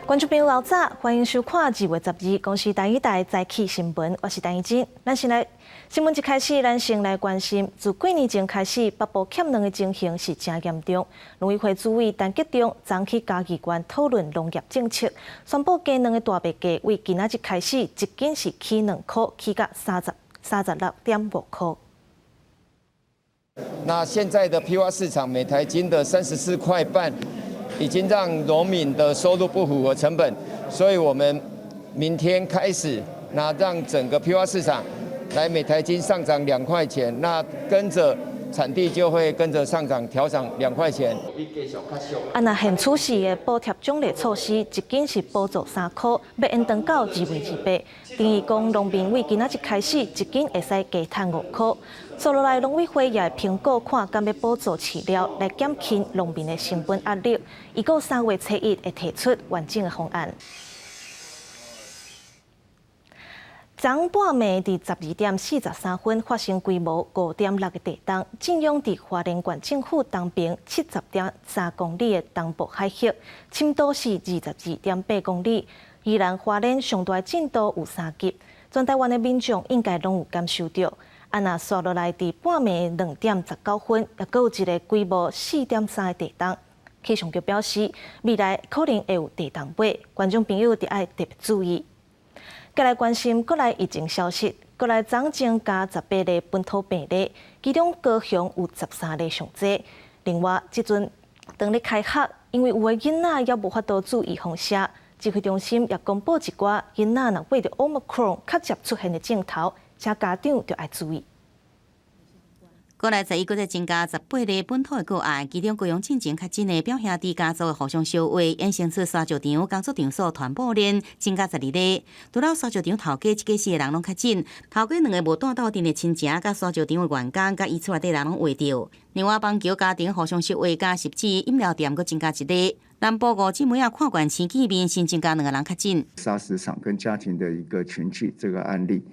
觀眾朋友早，歡迎收看2月12公視台語台早起新聞，我是陳怡靜。咱先來新聞一開始，咱先來關心，自幾年前開始，北部欠糧的情形是誠嚴重。農委會主委陳吉仲昨去嘉義縣討論農業政策，宣布雞卵的大麥價為今仔日開始，一斤是起2箍，起到36.5箍。那現在的批發市場每台斤的34塊半，已經讓農民的收入不符合成本，所以我們明天開始，那讓整個批發市場來每台斤上漲2塊錢，那跟着產地就會跟着上漲調漲2塊錢。啊，若縣處市的補貼獎勵措施，一斤是補助3箍，欲延長到2月28。等於講農民為今仔日開始，一斤會使加趁5箍。接落來，農委會也會評估看敢欲補助飼料來減輕農民的成本壓力。預告3月初1會提出完整的方案。昨半暝佇12點43分發生規模5.6的地動，震央佇花蓮縣政府東邊70.3公里的東部海域，深度是22.8公里。宜蘭花蓮上大震度有3級，全台灣的民眾應該攏有感受著。啊，若紲落來佇半暝2點19分，猶閣有一个規模4.3的地動。氣象局表示，未來可能會有地動尾，觀眾朋友著愛特別注意。再來關心國內疫情消息，國內昨增加18例本土病例，其中高雄有13例上濟。另外，這陣當咧開學，因為有的囡仔猶無法度注預防射，指揮中心也公布一寡囡仔若掛著 Omicron 較捷出現的症頭，請家長著愛注意。國內11閣再增加18例本土的個案，其中高雄進前確診的表兄弟家族互相相話，衍生出沙石場工作場所傳播鏈，增加12例。除了沙石場頭家一家四个人攏確診，頭家兩个無蹛鬥陣的親情，佮沙石場的員工，佮伊厝內底人攏患著。另外，板橋家庭互相相話佮汐止飲料店閣增加一例。南部五姊妹仔看懸市見面，新增加兩个人確診。砂石場跟家庭的一個群聚這個案例。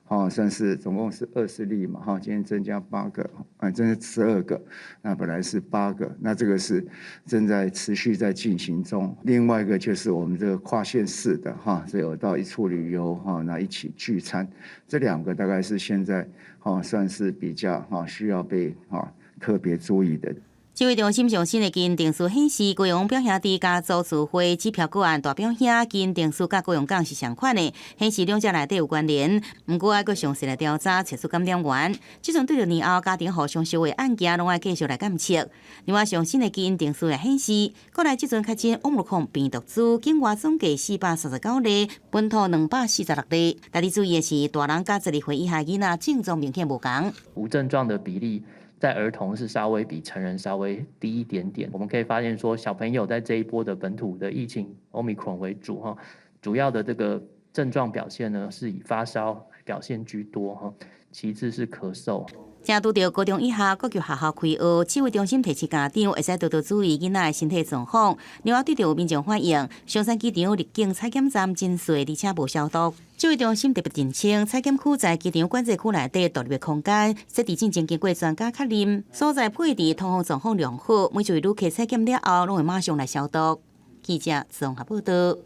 哦，算是總共是20例嘛，哈，今天增加八個，啊，增加12個，那本來是八個，那這個是正在持續在進行中。另外一個就是我們這個跨縣市的，哈，這有到一處旅遊，哈，那一起聚餐，這兩個大概是現在，哈，算是比較，哈，需要被，哈，特別注意的。指揮中心上新的基因定序顯示，高雄表兄弟家族聚會指標個案大表兄基因定序佮高雄港是相款的，顯示兩者內底有關聯。毋過愛閣詳細來調查，揣出感染源。這陣對著年後家庭互相相話案件，攏愛繼續來監測。另外，上新的基因定序也顯示，國內這陣確診 Omicron 病毒株，境外總計439例，本土246例。特別注意的是，大人佮12歲以下囡仔症狀明顯無仝。無症狀的比例，在兒童是稍微比成人稍微低一點點。我們可以發現說，小朋友在這一波的本土的疫情，Omicron 為主哈，主要的這個症狀表現呢，是以發燒表現居多哈，其次是咳嗽。正拄著高中以下閣叫學校開學，指揮中心提示家長會使多多注意囡仔的身體狀況。另外，對著有民眾反映，松山機場入境採檢站真細，而且無消毒。指揮中心特別澄清，採檢區在機場管制區內底獨立的空間，設置進前經過專家確認，所在配置通風狀況良好，每一位旅客採檢了後，攏會馬上來消毒。記者綜合報道。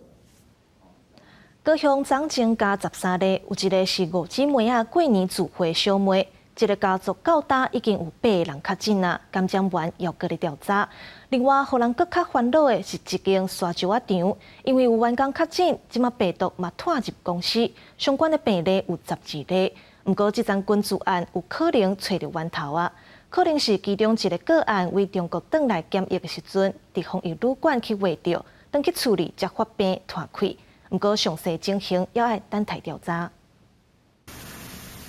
高雄昨增加13例，有一个是五姊妹仔過年聚會小妹。這个家族到今已經有八个人確診啊，感染源猶閣咧調查。另外，予人閣較煩惱的是一間沙石仔場，因為有員工確診，這馬病毒嘛拖入公司，相關的病例有12例。毋過，這樁群聚案有可能揣著源頭啊，可能是其中一个個案為中國轉來檢疫的時陣，佇防疫旅館去患著，轉去厝裡才發病拖開。毋過，詳細情形猶愛等待調查。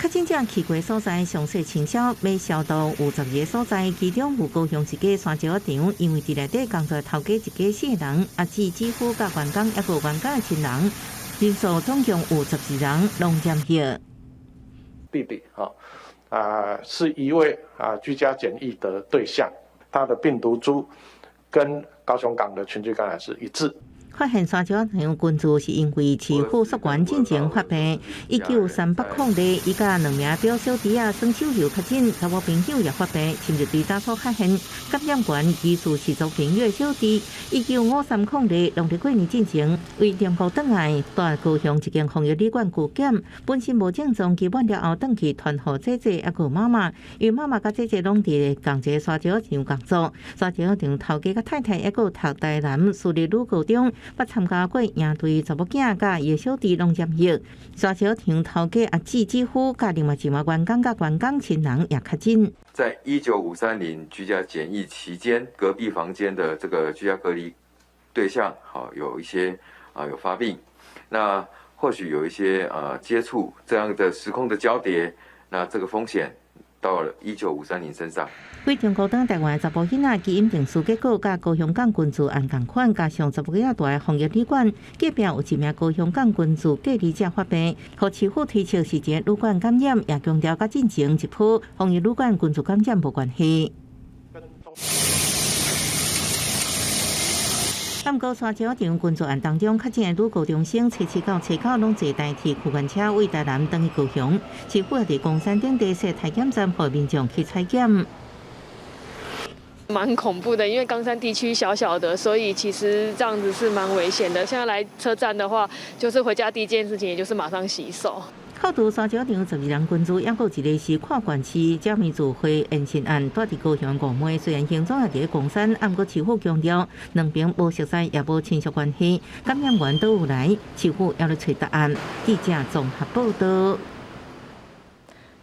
確診者去過所在詳細清消，欲消毒有12个所在，其中有高雄一家沙石仔場，因為佇內底工作頭家一家四人，阿姊姊夫佮員工，猶閣有員工的親人，人數總共有12人攏染疫。弟弟哈啊，是一位啊居家檢疫的對象，他的病毒株跟高雄港的群聚感染是一致。發現沙石仔場群聚是因為市府溯源進前發病。1938例，伊佮兩名表小弟仔耍手遊確診，查某朋友也發病，深入追查所發現感染源疑似是做朋友的小弟。19530例，農曆過年進前為中國轉來，蹛高雄一間防疫旅館居檢，本身無症狀，期滿了後轉去傳予姐姐抑閣媽媽，因為媽媽佮姐姐攏佇仝一个沙石仔場工作，沙石仔場頭家佮太太抑閣讀台南私立女高中，捌參加過營隊，查某囝佮伊的小弟攏染疫。沙石仔場頭家阿姊姊夫佮另外一名員工佮員工親人也確診。在19530居家檢疫期間，隔壁房間的這個居家隔離對象，好有一些啊有發病，那或許有一些啊接觸這樣的時空的交疊，那這個風險到了19530身上。對中國轉台灣查埔囡仔基因定序結果，佮高雄港群聚案仝款，加上查埔囡仔蹛的防疫旅館，隔壁有一名高雄港群聚隔離者發病，予市府推測是一个旅館感染，也強調佮進前一波防疫旅館群聚感染無關係。毋過沙石場群聚案當中，確診的女高中生初七到初九攏坐台鐵區間車為台南轉去高雄，市府也佇岡山頂地設篩檢站，予民眾去採檢。蠻恐怖的，因為岡山地區小小的，所以其實這樣子是蠻危險的。現在來車站的話，就是回家第一件事情，也就是馬上洗手。扣除沙石場12人群聚，抑閣有一個是跨縣市假面聚會延伸案，蹛佇高雄五妹，雖然行蹤也佇岡山，毋過市府強調兩邊無熟似，也無親屬關係，感染源佗有來，市府猶咧揣答案。記者綜合報道。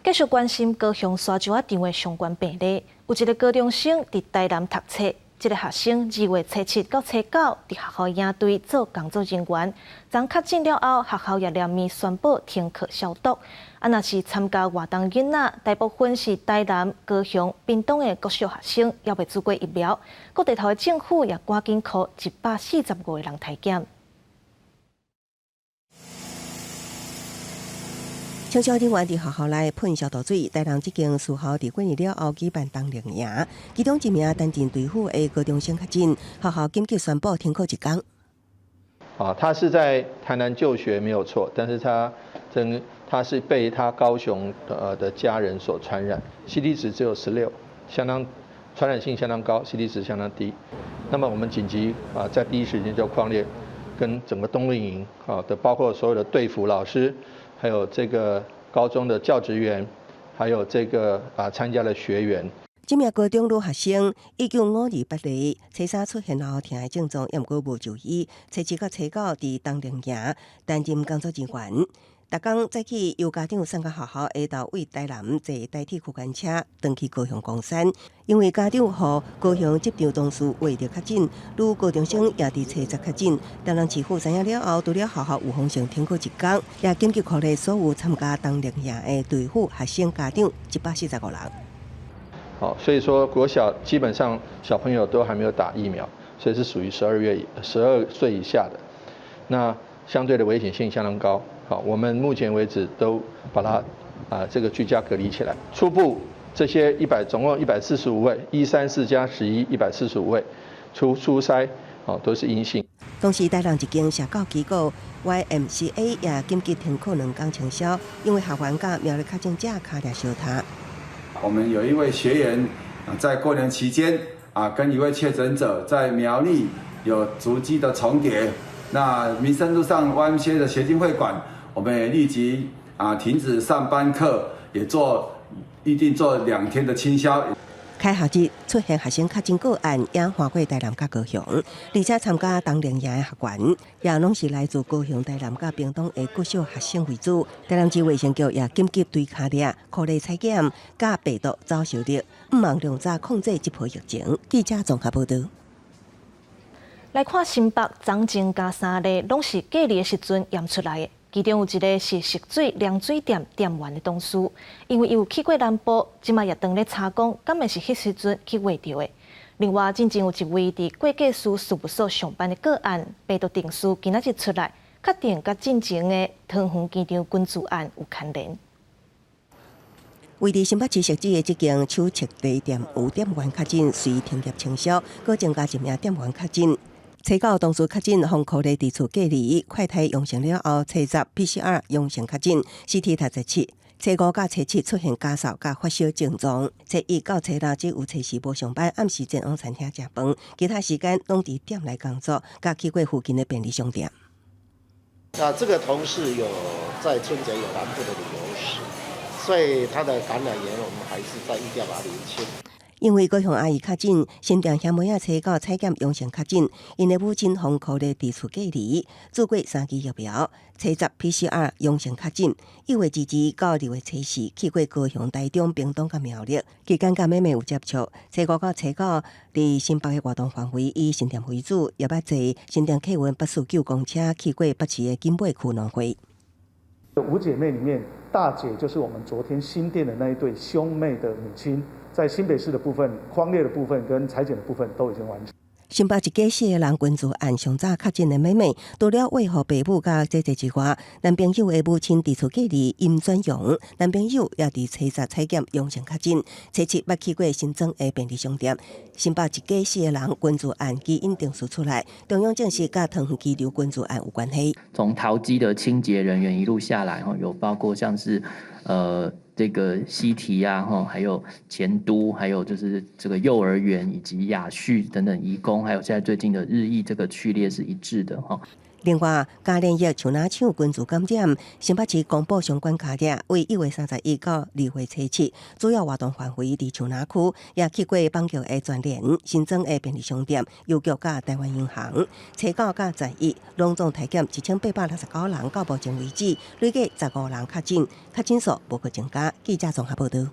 繼續關心高雄沙石仔場的相關病例，有一個高中生佇台南讀冊，這個學生2月初七到初九佇學校營隊做工作人員，昨確診了後，學校也連面宣布停課消毒。啊，若是參加活動囡仔，大部分是台南、高雄、屏東的國小學生，猶未注過疫苗。各地頭的政府也趕緊 call 145個人篩檢。清消人員佇學校內噴消毒水，台南這間私校佇過年了後舉辦冬令營，其中一名擔任隊輔的高中生確診，學校緊急宣布停課一工。啊，他是在台南就學沒有錯，但是他真他是被他高雄的家人所傳染，CT 值只有16，相當傳染性相當高，CT 值相當低。那麼我們緊急啊，在第一時間就匡列跟整個冬令營啊的，包括所有的隊輔老師。還有這個高中的教職員，還有這個啊參加的學員。這名高中女學生19528例，初三出現喉疼的症狀，猶毋過無就醫。初七到初九佇冬令營擔任工作人員。逐工早起由家長送到學校，下晝為台南坐台鐵區間車轉去高雄岡山。因為家長予高雄職場同事懷著確診，女高中生也佇初十確診。台南市府知影了後，除了學校預防性停課一工，也緊急 call 所有參加冬令營的隊輔學生家長145人。好，所以說國小基本上小朋友都還沒有打疫苗，所以是屬於12歲以下的，那相對的危險性相當高。好，我們目前為止都把它啊這個居家隔離起來。初步這些總共145位，134加11，145位，初篩哦都是陰性。同時，台南一間社教機構 YMCA 也緊急停課兩工清消，因為學員佮苗栗確診者跤掠相踏。我們有一位學員在過年期間啊，跟一位確診者在苗栗有足跡的重疊。那民生路上 YMCA 的協進會館，我們也立即啊停止上班課，也做預定做2天的清消。開學日出現學生確診個案，也橫過台南佮高雄，而且參加冬令營的學員，也攏是來自高雄、台南佮屏東的國小學生為主。台南市衛生局也緊急對跤掠，鼓勵採檢，佮病毒走修力，毋望量早控制這波疫情。記者綜合報道。來看新北昨增加三例，攏是隔離的時陣驗出來的。其中有一個是食水涼水店店員的同事，因為伊有去過南部，這馬也當咧查講，敢會是彼時陣去秽著的。另外，進前有一位佇會計師事務所上班的個案，病毒定序今仔日出來，確定佮進前的桃園機場群聚案有牽連。位佇新北市汐止的這間手冊地店有店員確診，隨停業清消，閣增加一名店員確診。初九同事確診，予箍咧佇厝隔離，快篩陽性了後，初十 PCR 陽性確診，CT 67。初五佮初七出現咳嗽佮發燒症狀，初一到初六只有初四無上班，暗時前往餐廳食飯，其他時間攏佇店內工作，佮去過附近的便利商店。那這個同事有在春節有南部的旅遊史，所以他的感染源我們還是在疫調把它釐清。因為高雄阿姨確診，新店兄妹仔初九採檢陽性確診，𪜶的母親予箍咧佇厝隔離，注過三劑疫苗，初十 PCR 陽性確診，1月22到2月初四去過高雄、台中、屏東佮苗栗，期間佮妹妹有接觸。初五到初九佇新北的活動範圍以新店為主，也捌坐新店客運849公車去過北市的景尾區農會。五姐妹裡面，大姐就是我們昨天新店的那一對兄妹的母親。在新北市的部分，匡列的部分跟採檢的部分都已經完成。新北一家四个人群聚案上早確診的妹妹，除了衛護爸母佮姐姐之外，男朋友的母親佇厝隔離陰轉陽，男朋友也佇初十採檢陽性確診，初七捌去過新莊的便利商店。新北一家四個人群聚案基因定序出來，中央證實佮桃園機場群聚案有關係。從桃機的清潔人員一路下來，有包括像是這個西提啊，還有前都，還有就是這個幼兒園以及亞旭等等移工，還有現在最近的日益這個序列是一致的哈。另外，嘉聯益樹林廠群聚感染，新北市公布相關卡點，為1月31到2月7，主要活動範圍佇樹林區，也去過板橋的全聯、新莊的便利商店、郵局佮台灣銀行。初九佮11，攏總篩檢1869人，到目前為止累計15人確診，確診數無閣增加。記者綜合報導。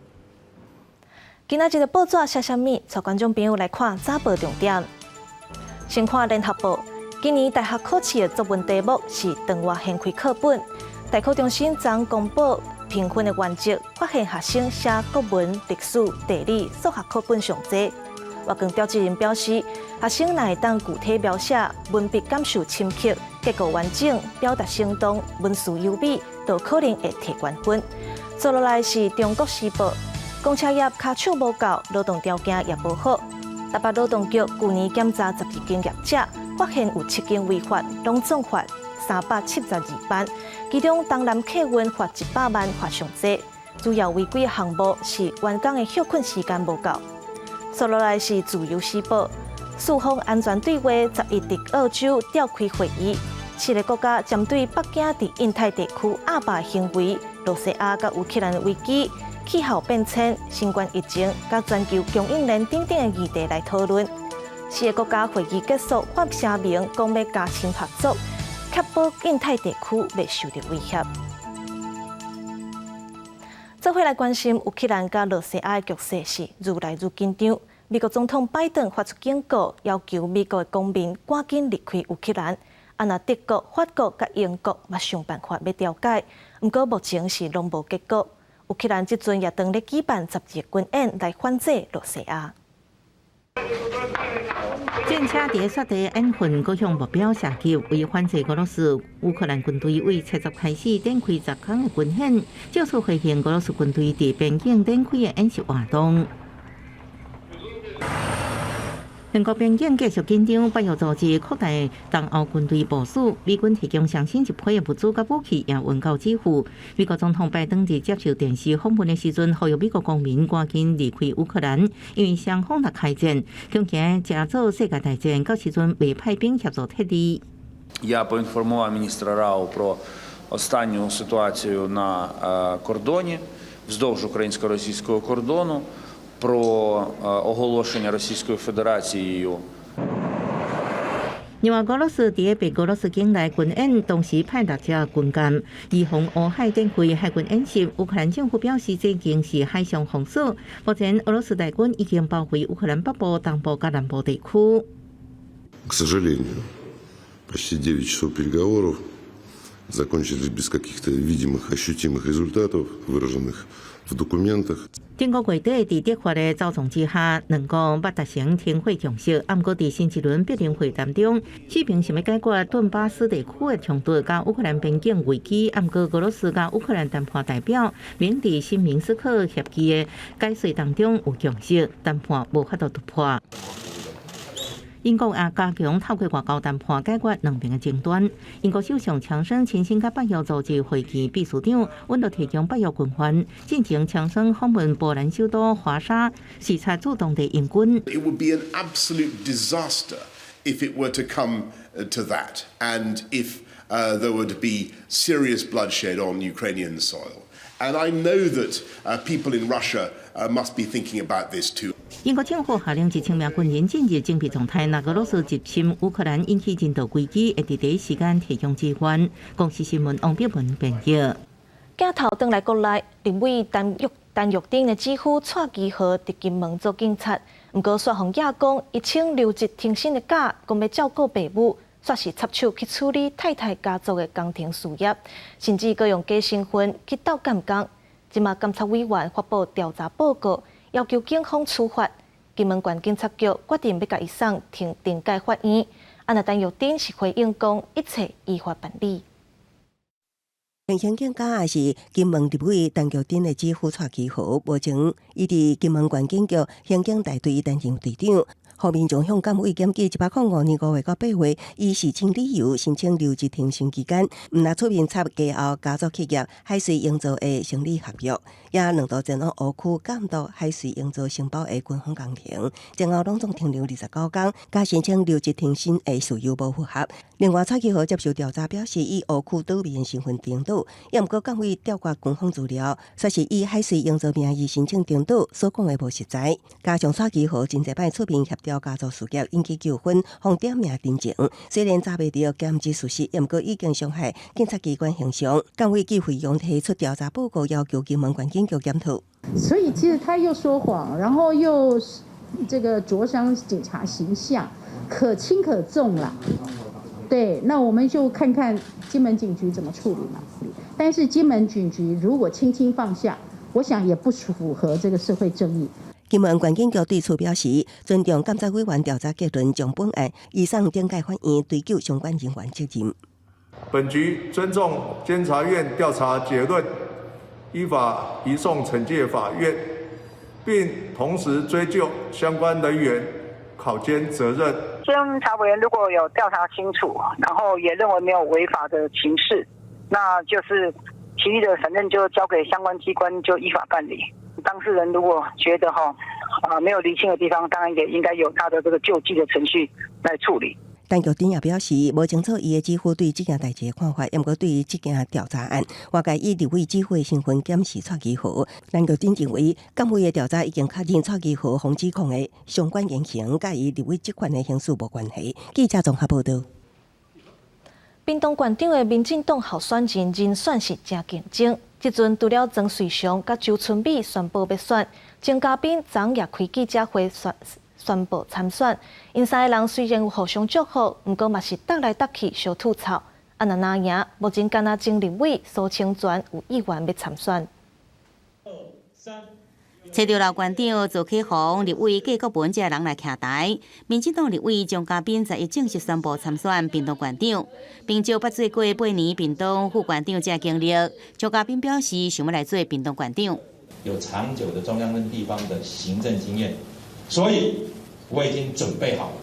今仔日的報紙寫啥物？帶觀眾朋友來看早報重點。先看聯合報。今年大學考試的作文題目是長活掀開課本。大考中心昨公布評分的原則，發現學生寫國文、歷史、地理、數學課本上濟。活光調職人表示，學生若會當具體描寫，文筆感受深刻，結構完整，表達生動，文詞優美，就可能會提懸分。接落來是中國時報，公車業跤手無夠，勞動條件也無好。台北勞動局舊年檢查12間業者，發現有7間違法，攏總罰372萬，其中東南客運罰100萬，罰上濟。主要違規項目是員工的歇睏時間無夠。接落來是自由時報，四方安全對話11佇澳洲召開會議，七個國家針對北京佇印太地區壓霸行為、羅西亞佮烏克蘭的危機、氣候變遷、新冠疫情、佮全球供應鏈等等的議題來討論。四個國家會議結束，發聲明講欲加深合作，確保印太地區袂受著威脅。做伙來關心烏克蘭佮羅西亞的局勢是愈來愈緊張。美國總統拜登發出警告，要求美國的公民趕緊離開烏克蘭。啊，若德國、法國佮英國嘛想辦法欲調解，毋過目前是攏無結果。烏克蘭這陣也當咧舉辦十字軍演來反制羅西亞。戰車佇雪地演訓，閣向目標射擊，為反制俄羅斯。烏克蘭軍隊為七十開始展開10天的軍演，藉此回應俄羅斯軍隊佇邊境展開的演習活動。兩國邊境繼續緊張，北約組織擴大東歐軍隊部署，美軍提供上新一批的物資佮武器，也運到基輔。美國總統拜登佇接受電視訪問的時陣，呼籲美國公民趕緊離開烏克蘭，因為雙方若開戰，恐驚成做世界大戰，到時陣袂派兵協助撤離。 Я поінформував міністра РАУ про останню ситуацію на кордоні вздовж українсько-російського кордону. Про оголошення Російською Федерацією. 另外，俄羅斯佇白俄羅斯境內軍演，同時派六隻軍艦，預防烏海展開海軍演習。烏克蘭政府表示，這已經是海上封鎖。目前，俄羅斯大軍已經包圍烏克蘭北部、東部佮南部地區。 К сожалению, почти 9 часов переговоров закончились без каких-то видимых, ощутимых результатов, выраженных в документах. 頂個月底，佇德法的操縱之下，兩國捌達成停火共識。毋過，佇新一輪柏林會談中，四邊想欲解決頓巴斯地區的衝突佮烏克蘭邊境危機。毋過，俄羅斯佮烏克蘭談判代表明佇新明斯克協議的解說當中有共識，談判無法度突破。英國也加強透過外交談判解決兩邊的爭端。英國首相強生親身佮北約組織會議秘書長，允諾提供北約軍援。進前強生訪問波蘭首都華沙，視察駐當地英軍。 It would be an absolute disaster if it were to come to that, and if there were to be serious bloodshed on Ukrainian soil. And I know that people in Russia must be thinking about this too. 英國政府下令1000名軍人進入準備狀態，若俄羅斯入侵烏克蘭引起人道危機，會佇第一時間提供支援。公視新聞王碧文編譯。鏡頭轉來國內，立委陳玉珍的姊夫蔡其豪佇金門做警察，毋過煞予人講，伊請留職停薪的假，講欲照顧爸母，煞是插手去處理太太家族的工程事業，甚至閣用假身份去鬥監工。這馬監察委員發布調查報告，要求警方處罰。金門縣警察局決定欲共伊送懲戒法院。啊，若陳玉珍是回應講，一切依法辦理。前警家也是金門立委陳玉珍的姊夫蔡其豪，目前伊佇金門縣警局刑警大隊擔任隊長。後面將向監委檢舉105年5月到8月，以事情理由申請留職停薪期間，毋但出面插家後家族企業海水營造的生理合約，也兩度前往烏區監督海水營造承包的軍方工程，前後攏總停留29工，佮申請留職停薪的事由無符合。另外，蔡其豪接受調查表示，以烏區島民身份登島，也毋過監委調閱軍方資料，說是以海水營造名義申請登島，所講的無實在。加上蔡其豪真濟擺出面協調家族事業，引起糾紛，予點名陳情。雖然查袂著檢舉事實，也毋過已經傷害警察機關形象。監委暨費用提出調查報告，要求金門縣警局檢討。所以其實他又說謊，然後又這個灼傷警察形象，可輕可重啦。對，那我們就看看金門警局怎麼處理嘛。但是金門警局如果輕輕放下，我想也不符合這個社會正義。金門縣警局對此表示，尊重監察委員調查結論，將本案移送懲戒法院追究相關人員責任。本局尊重監察院調查結論，依法移送懲戒法院，並同時追究相關人員考監責任。監察委員如果有調查清楚，然後也認為沒有違法的情事，那就是其餘的，反正就交給相關機關就依法辦理。當事人如果覺得哈啊沒有釐清的地方，當然也應該有他的這個救濟的程序來處理。陳玉珍也表示，無清楚伊的姊夫對這件代誌的看法，毋過對於這件調查案，外界以立委姊夫的身份檢視蔡其豪。陳玉珍認為，監委的調查已經確認蔡其豪予指控的相關言行，佮伊立委職權的行使無關係。記者綜合報道。屏東縣長的民進黨候選人人選是誠競爭，這陣除了曾瑞祥佮周春美宣布欲選，鍾嘉賓昨也開記者會宣布參選。𪜶三个人雖然有互相祝福，毋過嘛是鬥來鬥去相吐槽。啊，若若贏，目前干焦前立委蘇清泉有意願欲參選。揣著老縣長趙啟宏、立委郭國文這个人來徛台，民進黨立委鍾嘉賓11正式宣布參選屏東縣長，憑藉捌做過8年屏東副縣長這个經歷，鍾嘉賓表示想欲來做屏東縣長。有長久的中央跟地方的行政經驗，所以我已經準備好了。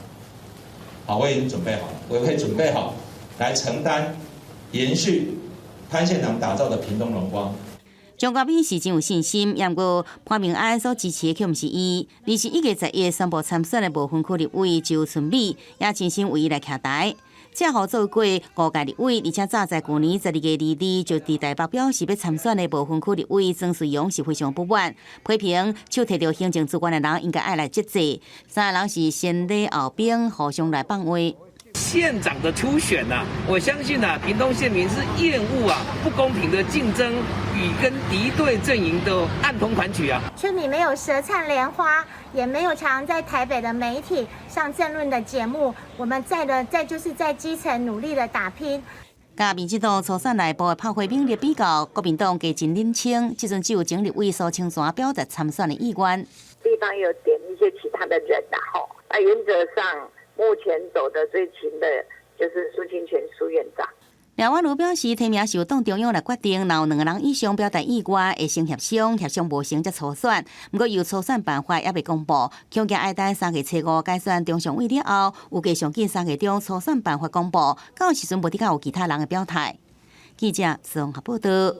好，我已經準備好了，我會準備好來承擔延續潘縣長打造的屏東榮光。鍾嘉賓是真有信心，毋過潘孟安所支持的卻毋是伊。21月11宣布參選的無分區立委周春美，也親身為伊來徛台。這予做過五屆立委，而且早在舊年12月22就佇台北表示欲參選的無分區立委曾瑞陽是非常不滿，批評手提著行政資源的人應該愛來節制。三個人是先禮後兵，互相來放話。縣長的初選吶，我相信啊，屏東縣民是厭惡啊不公平的競爭與跟敵對陣營的暗通款曲啊。春美沒有舌燦蓮花，也沒有常在台北的媒體上政論的節目，我們在的在就是在基層努力的打拼。佮民進黨初選內部的炮火猛烈比較，國民黨加真冷清，這陣只有前立委蘇清泉表達參選的意願。地方有點一些其他的人啦，吼，那原則上。目前走得最勤的，就是蘇清泉蘇院長。廖婉如表示，提名是由黨中央來決定，若有兩個人以上表達意願，會先協商，協商無成才初選。毋過由初選辦法猶未公布，恐驚愛等三月初五改選中常委了後，預計上緊三月中初選辦法公布，到時陣無得較有其他人的表態。記者綜合報道。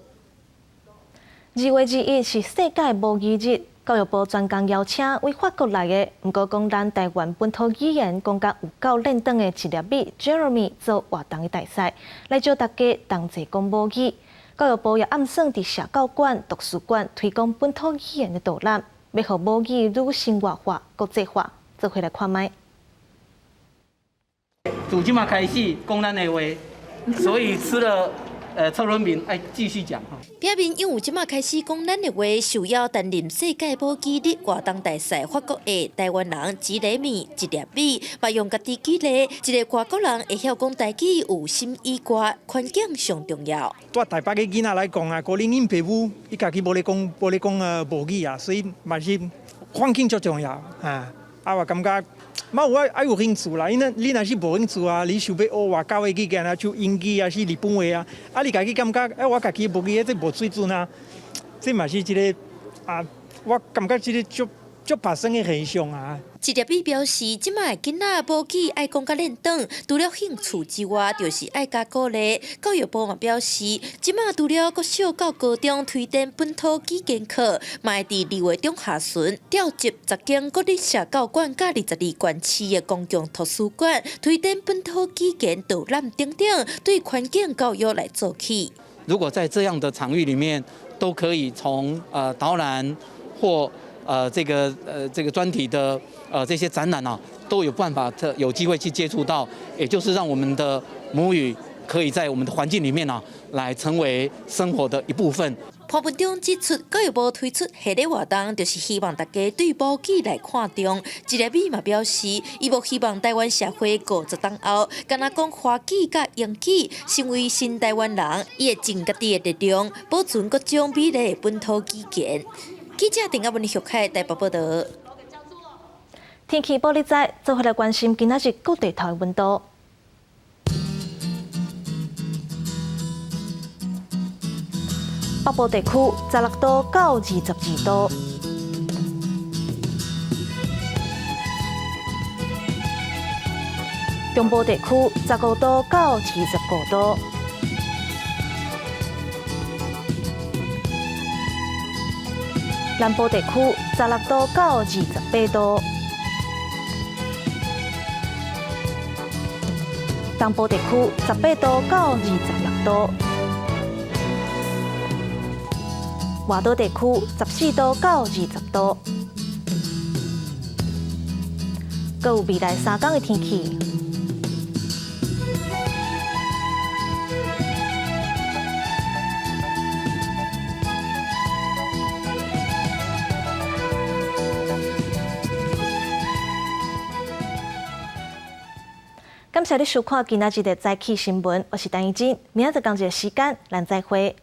2月21是世界母語日，教育部專工邀請為法國來的，毋過講咱台灣本土語言講甲有夠輪轉的一粒米 Jeremy 做活動的大使，來招大家同齊講母語。教育部也暗算佇社教館、圖書館推廣本土語言的導覽，欲予母語愈生活化、國際化。做伙來看覓。從這馬開始講咱的話，所以吃了。蔡倫明愛繼續講。表面因為這馬開始講咱的話，受邀擔任世界母語日活動大使，法國的台灣人吉雷米一粒米，嘛用家己舉例，一个外國人會曉講台語有心以外，環境上重要。對台北的囡仔來講啊，可能𪜶爸母伊家己無咧講，無咧講母語啊，所以嘛是環境足重要啊。啊，我感覺。嘛有愛愛有興趣啦，因為你若是無興趣啊，你想欲學外國的語言啊，像英語啊，是日本話啊，啊你家己感覺，欸我家己母語這無水準啊，這嘛是一个啊，我感覺這个足足發生的現象啊。一粒米表示，這擺的囡仔母語愛講甲輪轉，除了興趣之外，就是愛加鼓勵。教育部嘛表示，這擺除了國小到高中推展本土語言課，嘛會佇2月中下旬調集10間國立社教館佮22縣市的公共圖書館，推展本土語言導覽等等，對環境教育來做起。如果在這樣的場域裡面，都可以從導覽或這個專題的這些展覽啊，都有辦法特有機會去接觸到，也就是讓我們的母語可以在我們的環境裡面啊，來成為生活的一部分。潘文忠指出，教育部推出系列活動，就是希望大家對母語來看重。一粒米嘛表示，伊無希望台灣社會50冬後，干焦講華語佮英語，成為新台灣人，伊會盡家己的力量，保存各種美麗的本土語言。記者鄧阿文玉凱台北報道。天氣報你知，做伙來關心今仔日各地頭的溫度。北部地區16度到22度，中部地區15度到25度，南部地區16度到28度，東部地區18度到26度。外島地區14度到20度，閣有未來3天的天氣。感謝你收看今仔日的早起新聞，我是陳怡蓁，明仔載仝一个時間，咱再會。